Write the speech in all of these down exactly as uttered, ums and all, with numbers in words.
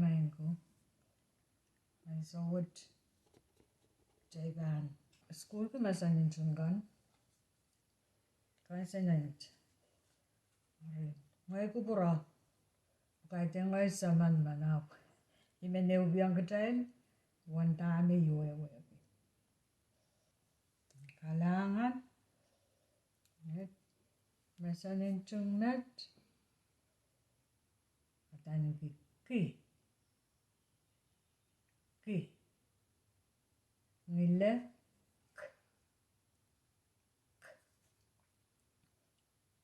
Maing ko, ansou wet kitail pahn sukuhlki mahsen nting kan, consonant. Ngehi kupwure, kaidehn ngehi saman manok. I men ehupene kitail uwen dahme I wehwehki. Kalahngan. Met. Mahsen nting met. Adaneki ki. Ki. Ngile. K. K.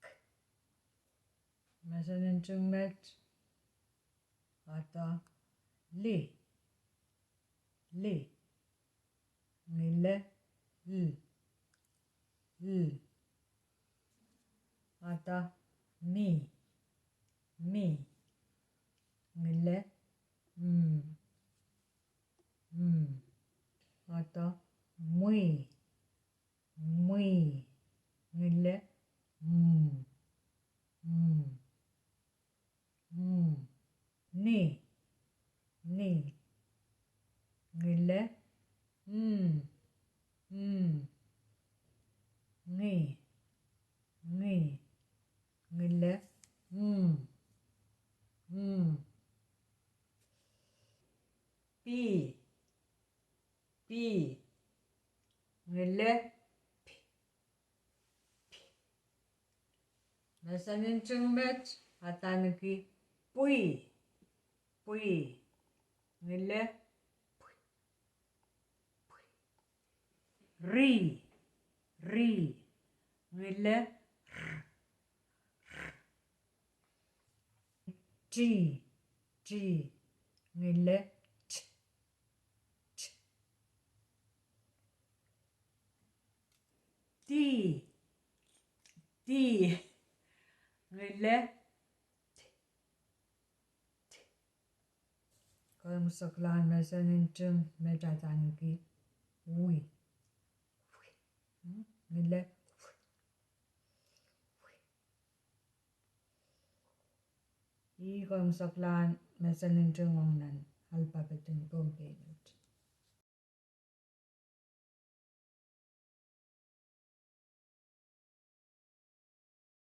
K. Mahsen nting met. Ada li. Li. Ngile l. L. Ada mi. Mi. Ngile m. M. Ada mwi. Mwi. Ngile m. M. M. Ni. Ni. Ngile ng. Ng. Ngi. Ngi. Ngile ng. Ng. Pi. Pi. Ngile p. P. Mahsen nting met, adaneki pwi. Pwi. Ngile pwi. Pwi. Ri. Ri. Ngile r. R. Ti. Ti. Ngile t. T. Di. Di. Ngile t. T. Kaimwiseklahn mahsen nting met, adaneki wi. Wi. Ngile wi. Wi. Ih kaimwiseklahn mahsen nting ong nan alpabet en Pohnpei met.